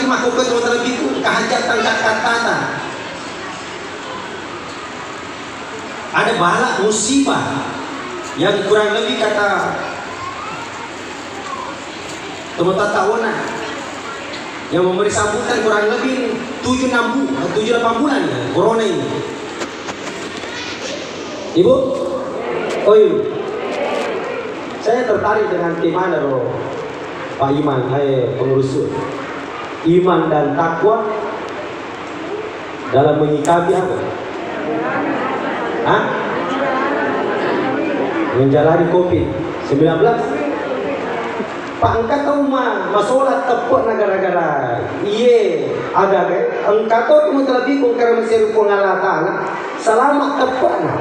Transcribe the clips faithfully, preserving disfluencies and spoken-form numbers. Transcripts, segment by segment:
Makkukue tau terlebih ku kehajatan kata-kata. Ada bala musibah yang kurang lebih kata teman tatawana yang memberi sambutan kurang lebih tujuh enam bu-, tujuh delapan bulan ya, corona ini. Ibu? Oh, Ibu. Saya tertarik dengan tema lo, Pak Iman, eh, pengurus. Iman dan takwa dalam menyikapi apa? Hah? Menjalani covid sembilan belas. Pak, engka tau ma-, masolat teppe'na gara-gara iye aga-aga, engka to mutalabbi kung karena masih Puang Allah Ta'ala, selamat teppe'na.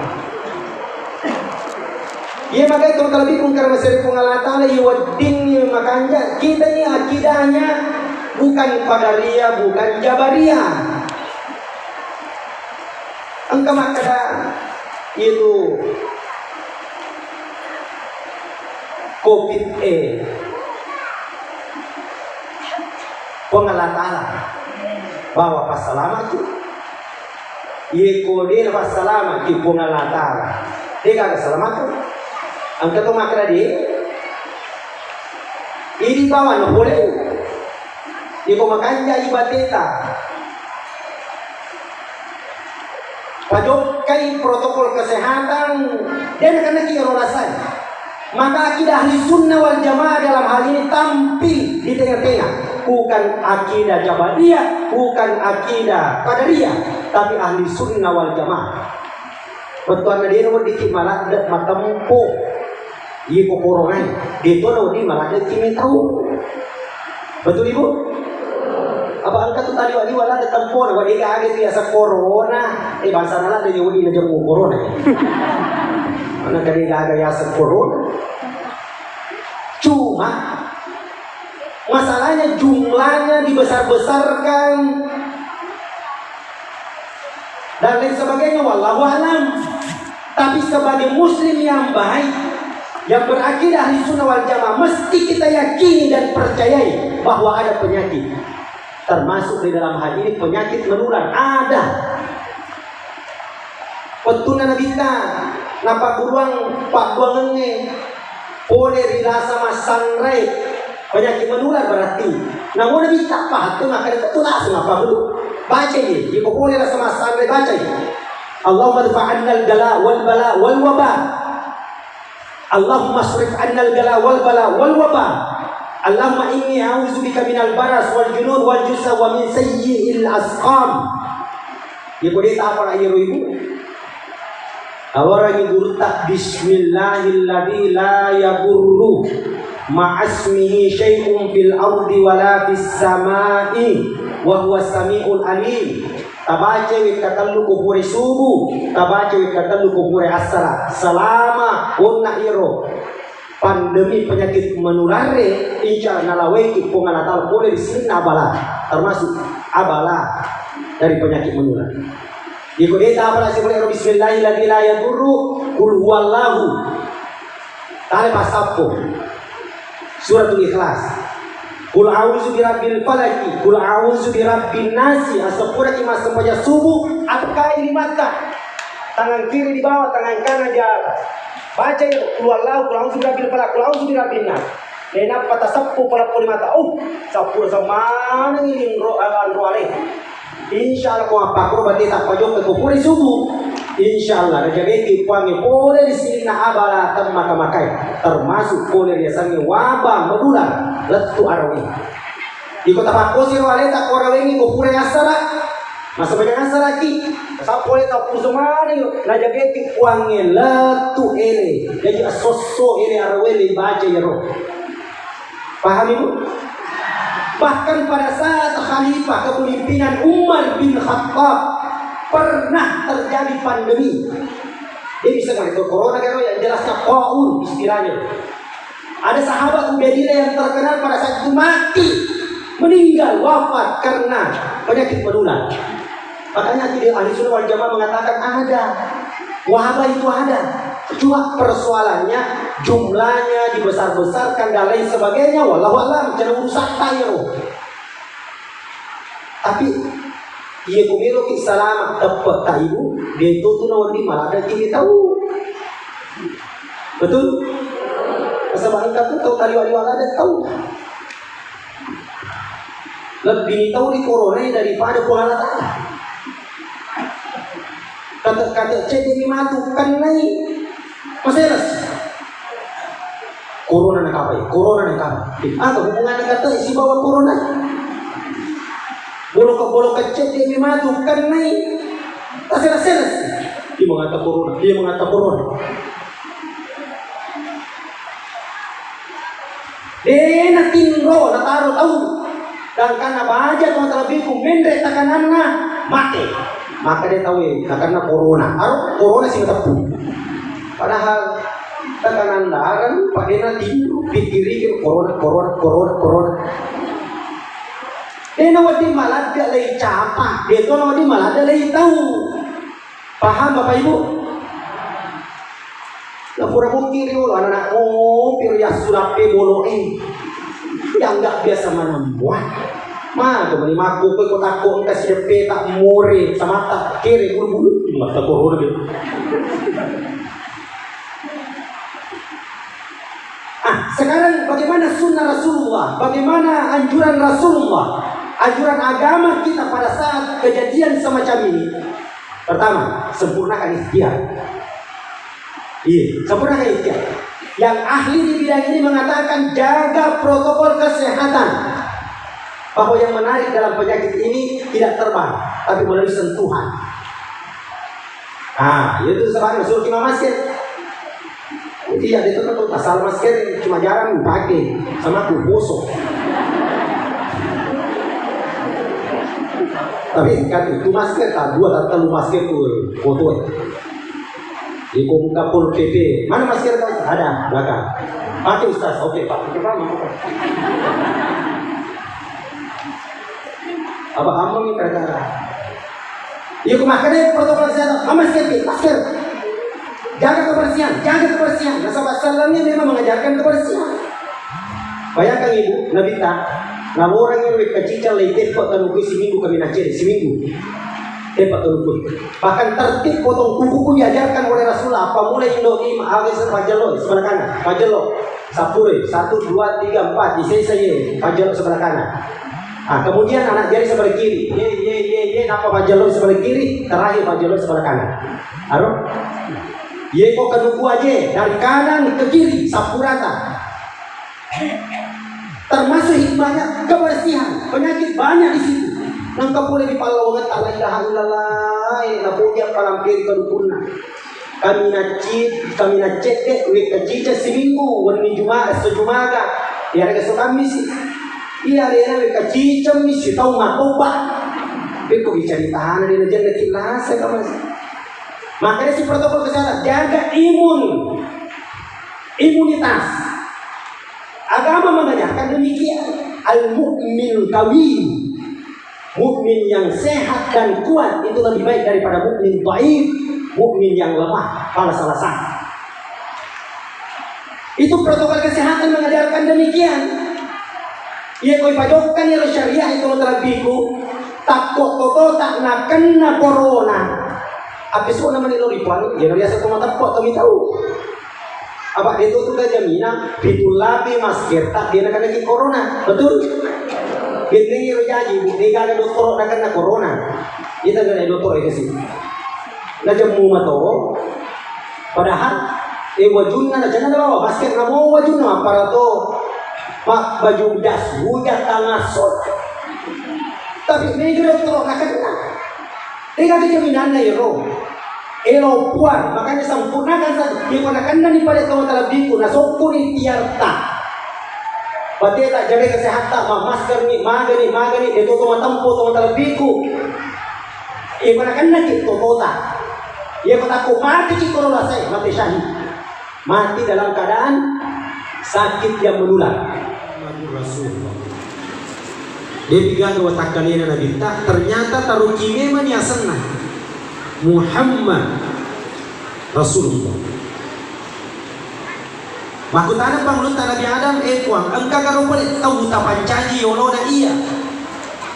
Iye magai to mutalabbi kung karena masih Puang Allah Ta'ala, iye wedding makanja, kita ini akidahnya bukan Qadariyah, bukan Jabariyah. Engka makkeda, itu covid e, Puang Allah Ta'ala bawa passalamatu. Iye ko de na passalamatu Puang Allah Ta'ala, de gaga salamatu. Engka to makkeda de, idi bawa na pole. Iko makanja ibateta. Pajokkai protokol kesehatan, de nakenna ki ero rasai. Maka akidah ahli sunnah wal jamaah dalam hal ini tampil di tengah-tengah. Bukan akidah Jabariyah, bukan akidah Qadariyah, tapi ahli sunnah wal jamaah. Bettuanna de naweddikki maladde matempo. Iye ko corona e, de to nawedding maladde ki metau. Betul, Ibu? Apa engka tu taliwa-liwa ladde tempona, wa de gaga tu yaseng corona. Eh, bangsana ladde je wedding najemmu corona. Mana ka de gaga yaseng corona. Cuma masalahnya jumlahnya dibesar-besarkan dan lain sebagainya, wallahu alam. Tapi sebagai muslim yang baik, yang berakidah ahli sunnah wal jamaah, mesti kita yakini dan percayai bahwa ada penyakit. Termasuk di dalam hal ini penyakit menular. Ada. Wettunna Nabitta napagguruang padduangengnge pole ri lasa massanrae, penyakit menular berarti. Namo Nabitta pahattu makkeda tu lasa mappaguru. Bacai, iko pole lasa massanrae, bacai. Allahumma dfa annal gala wal bala wal waba. Allahumma asrif annal gala wal bala wal waba. Allahumma inni a'udzubika minal baras wal junun wal jusa wa min sayyi'il asqam. Iko de tapala iyaro ibu. Awarangi gurutta, bismillahilladzi la yadurru ma'asmihi syai'un fil ardi wala fis sama'i wa huwas sami'ul alim. Tabacai wekka tellu ko pura subuh, tabacai wekka tellu ko pura assara. Selama onna iro pandemi penyakit menularre, insya Allah nalawaiki Puang Allah Ta'ala pole ri sininna abala, termasuk abala dari penyakit menular. Iko de tapala sipole ro bismillahilladzi la yadurru, qul huwallahu. Tale passappo. Suratul Ikhlas. Qul a'udzu birabbil falaq, qul a'udzu birabbin nasi. Asempuraki massempajang subuh, akkai limatta. Tangan kiri di bawah, tangan kanan di atas. Baca itu, qul huwallahu, qul a'udzu birabbil falaq, qul a'udzu birabbin nas. Nainappa tasappu pole-pole mata. Oh, sappura semaneng ini ro-, anro ale. Insya Allah, ko mappakuro bate tappajokka ko pura subuh. Insya Allah, najagaiki Puangnge pole ri sininna abala temmaka-makai, termasuk pole riasengnge waba menular lettu arawe. Iko tapakkosi ro aleta ko arawengngi ko pura assara, massempajang assaraki, tasappo aleta pura semaneng, najagaiki Puangnge lettu ele. Jaji esso-esso ele arawe le baca iyaro. Pahami, Bu? Bahkan pada saat Khalifah kepemimpinan Umar bin Khattab pernah terjadi pandemi. Dia bisa nggak itu corona kan, yang jelasnya taun istilahnya. Ada sahabat Ubaidillah yang terkenal pada saat itu mati, meninggal, wafat karena penyakit menular. Makanya tidak, ahli sunnah wal jamaah mengatakan ada. Wabah itu ada. Cuma persoalannya jumlahnya dibesar-besarkan dan lain sebagainya. Wallahu a'lam, jangan urusan tayo. Tapi iya ku meloki salama teppe' ta ibu, de' to tu nawedding maladde' ki tau. Betul? Nasaba' engka tu tau taliwa-liwa ladde' tau. Lebbi tau ri corona daripada Puang Allah Ta'ala. Kate-kate cedde' mi matu kennai maseres. Corona na kapai, corona na kapai. Aga hubunganna kate sibawa corona? Boloka-boloka cedde' mi matu kennai taseres-seres. Dia mengata corona, dia mengata corona. De' natinro nataro tau. Gangkanna baja to talebbiku menre' takananna mate. Maka de' tau e takanna corona. Aro corona si mateppu. Padahal tekanan darah, pada natinro, pikiriki corona, corona, corona, corona. De' nawedding maladde' lei capa, de' to nawedding maladde' lei tau. Paham Bapak Ibu? Napura mungkin riolo anak-anak ngopi ri assulape bolo e. Yang nggak biasa manambuah. Ma, to mani makku ko takko engka sideppe tak more samata kere bulu-bulu mata corona de'. Ah, sekarang bagaimana sunnah Rasulullah? Bagaimana anjuran Rasulullah? Anjuran agama kita pada saat kejadian semacam ini. Pertama, sempurnakan ikhtiar. Iya, sempurnakan ikhtiar. Yang ahli di bidang ini mengatakan jaga protokol kesehatan. Bahwa yang menarik dalam penyakit ini tidak terbang, tapi melalui sentuhan. Ah, itu sebabnya suruh cuma masker. Iya, itu kan asal masker cuma jarang pakai sama aku bosok. Tapi kan itu masker tak dua tak telu masker tuh foto. Di Komkapol P P. Mana masker kau? Ada, belakang. Pakai Ustaz. Oke, Pak. Oke, Pak. Apa kamu nih gara-gara? Iya, ku masker deh, protokol kesehatan. Mamasker, masker. Jaga kebersihan, jaga kebersihan. Nasaba' sallamnya memang mengajarkan kebersihan. Bayangkan ibu, Nabitta, naborang wekka cicang lai teppa' tanukku siminggu kami nacere, siminggu. Teppa' tanukku. Bahkan tertib potong kuku pun diajarkan oleh Rasulullah. Apa mulai Indomie, aga pajjello, sebelah kanan, pajjello, sapure, satu, dua, tiga, empat, di saya, pajjello sebelah kanan. Ah, kemudian anak jari sebelah kiri, ye, ye, ye, ye, napa pajjello sebelah kiri, terakhir pajjello sebelah kanan. Aro? Ye ko kedua aja, dari kanan ke kiri, sapu rata. Termasuk hikmahnya kebersihan, penyakit banyak di situ. Nangka pole di pallawangetta, la ilaha illallah, eh, napoji appalampiri kadukunna. Kami nacci-, kami naccedde, wekka cica siminggu, wenni Juma-, esso Jumaga, iyarega esso Kammisi. Iya, alena wekka cicammi sitaung matoba. Pekko bicaritana, dena jenne kilasa, kamasi. Makanya si protokol kesehatan, jaga imun. Imunitas. Agama mengajarkan demikian. Al-mu'min qawi. Mukmin yang sehat dan kuat itu lebih baik daripada mukmin dhaif, mukmin yang lemah, pala salah satu. Itu protokol kesehatan mengajarkan demikian. Iya, koi pajokkan iyaro syariah itu, terlebihku takko totota nakenna corona. Apa suona mani lo ripuang, iyaro biasa ko mateppo to mitau. Apa de' to tu ka jaminan, pitu lapi masker tak dia nakenna ki corona, betul? Bennengi ro jaji, bu, de' gaga dottoro nakenna corona. Ita gana dottoro itu sih. Najemmu mato, padahal, eh, wajunna nacenna bawa masker, namo wajunna, apparato, ma-, baju jas hujan tanah sot. Tapi mega dottoro nakenna. De'gaga jaminanna iyaro. Elo Puang, makanya sempurnakan saja. Iya, ko nakennani pada to matalebbiku, nasokkuni tiarta. Bateta, jaga kesehatta, ma-, masker ni, magani, magani, de' to to matempo to matalebbiku. Iya, ko nakennaki totota. Iya, ko takko mateki ko lolasai, mate syahid. Mati dalam keadaan sakit yang menular. Muhammadur Rasulullah. De'pi gaga watakkalena Nabitta, ternyata taruki memang asenna Muhammad Rasulullah. Makkutana pangulutta Nabi Adam, "Eh Puang, engka garo pole tau tapancaji yolona iya?"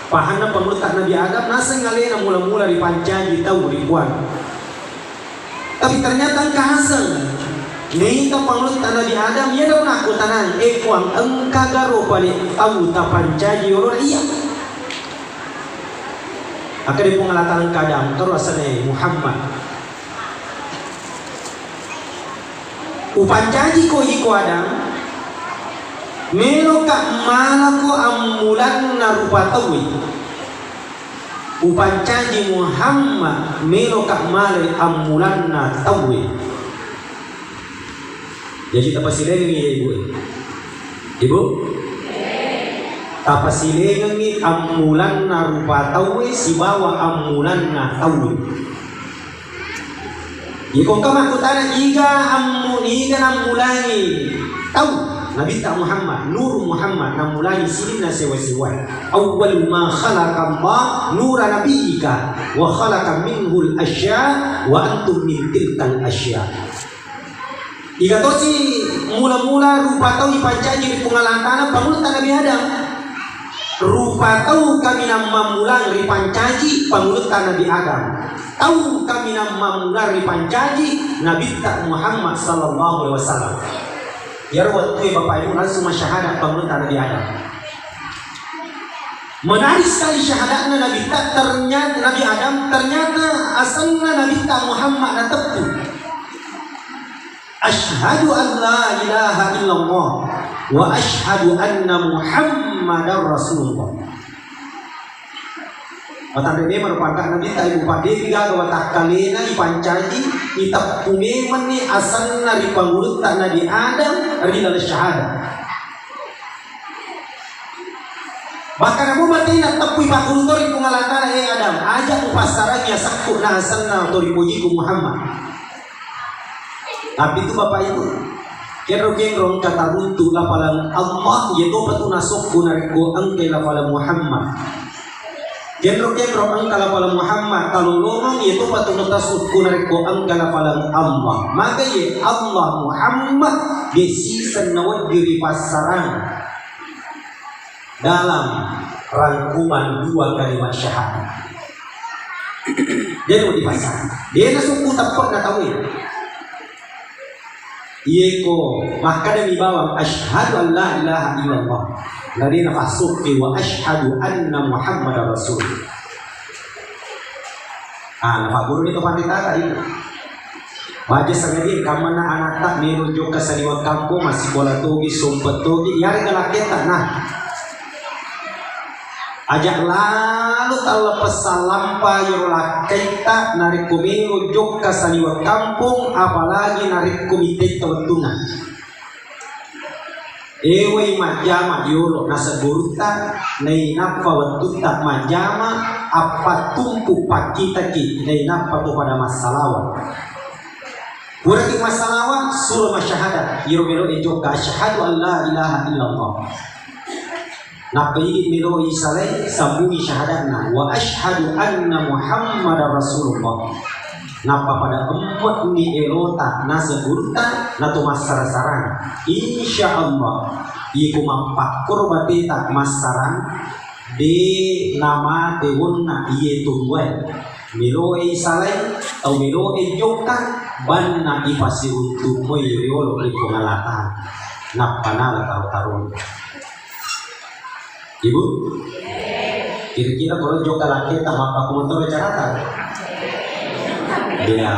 Pahanna pangulutta Nabi Adam, naseng alena mula-mula ripancaji tau ri Puang. Tapi ternyata engka haseng. Naita pangulutta Nabi Adam, iyaro nakkutanang, "Eh Puang, engkaga ro pale tau tapancaji yolona iya?" Akkeda Puang Allah Taala, "Engka Adam, karo asenna Muhammad." Upancajiko iko Adam, meloka malako ammulanna rupa tauwe. Upancaji Muhammad, meloka male ammulanna tauwe. Jaji tapasilengengngi ya, Ibu. Ibu? Tapasilengengngi ammulanna rupa tauwe sibawa ammulanna tauwe. Iko engka makkutana, iga ammu-, iga nammulangi tau Nabitta Muhammad, Nur Muhammad, nammulangi sininna sewa-sewa. Awwalu ma khalaqallah nura nabiyyika wa khalaqa minhul asya wa antum min tilkal asya. Iga tosi mula-mula rupa tau ipancaji ri Puang Allah Taala, pangulutta Nabi Adam. Rupa tau kaminang mammulang ripancaji pangulutta Nabi Adam. Tau kaminang mammulang ripancaji Nabitta Muhammad sallallahu alaihi wasallam. Iyaro wettue Bapak Ibu langsung masyahada pangulutta Nabi Adam. Menarik sekali syahadatna Nabitta, ternyata Nabi Adam, ternyata asenna Nabitta Muhammad nateppu. Asyhadu an la ilaha illallah wa asyhadu anna Muhammadar Rasulullah. Matanre memang rupa engka Nabitta, Ibu, paddepi gaga watakkalena ipancaji, iteppu memenni asenna ri pangulutta Nabi Adam ri laleng syahadat. Bahkan amo matena teppui pakkuru to ri Puang Allah Taala, "Eh Adam, aja mupassarangi asekku na asenna to ripojiku Muhammad." Tapi itu Bapak Ibu, kenro-kenro engka taruntu lapalang Allah, iya topa tu nasokku narekko engkai lapalang Muhammad. Kenro-kenro engka lapalang Muhammad talolongeng, iya topa tu natasokku narekko engka lapalang Allah. Maka ye Allah Muhammad de siseng nawedding ripassarang dalam rangkuman dua kalimat syahadat. Jadi mau dipasang. Dia nasukku tepat na tahu ya. Iyeko makkadani bawang asyhadu an la ilaha illallah. Nari nafasukki wa asyhadu anna Muhammadar Rasul. Ah, napagguruni to pandita tadi. Baja sangadi kammanna anatta melo jokka saliweng kampong, massikola togi, sompet togi, iyarega lakketta, nah. Aja lalo talleppessa lampa iyaro lakkaitta narekko melo jokka saliweng kampong, apalagi narekko mitetta wettunna. Ewai majjama yolo naseng gurutta, nainappa wettutta majjama, appattumpu pakkitaki, nainappa to pada massalawat. Puraki massalawat, suro masyahadat, iyaro melo e jokka, asyhadu an la ilaha illallah. Nappa idi melo i salai, sambungi syahadatna, wa asyhadu anna Muhammadar Rasulullah. Nappa pada emme'ni elota naseng gurutta, nato massara-sarang. Insya Allah, iko mappakkoro bateta massarang, de namate wonna iye tumbuae. Meloe isalai, tau meloe jokka, banna ipasiruntu moi riolo ri Puang Allah Taala. Nappa nala taro-tarona. Ibu? Kira-kira kalau jokka lakketa mappakku motoro carata? Iya.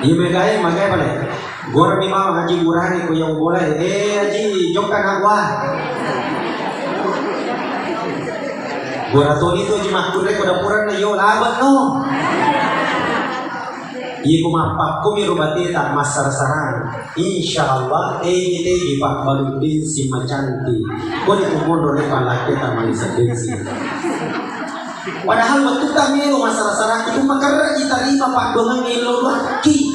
Iya, megae, magai pale. Gora mi mama ngaji gurani ko yang bola, eh, aji, jokka nak wah. Gora toni tu aji makkunre ko dapuran na yo labak no. Iko mappakkomi ro bateta massara-sarang. Insya Allah, tegi-tegi pabbalu bensin macanti. Koni tu monro ne palakketa malisa bensin. Padahal wettutta melo massara-sarang itu makerra ditarima paddoangengnge lo duakki.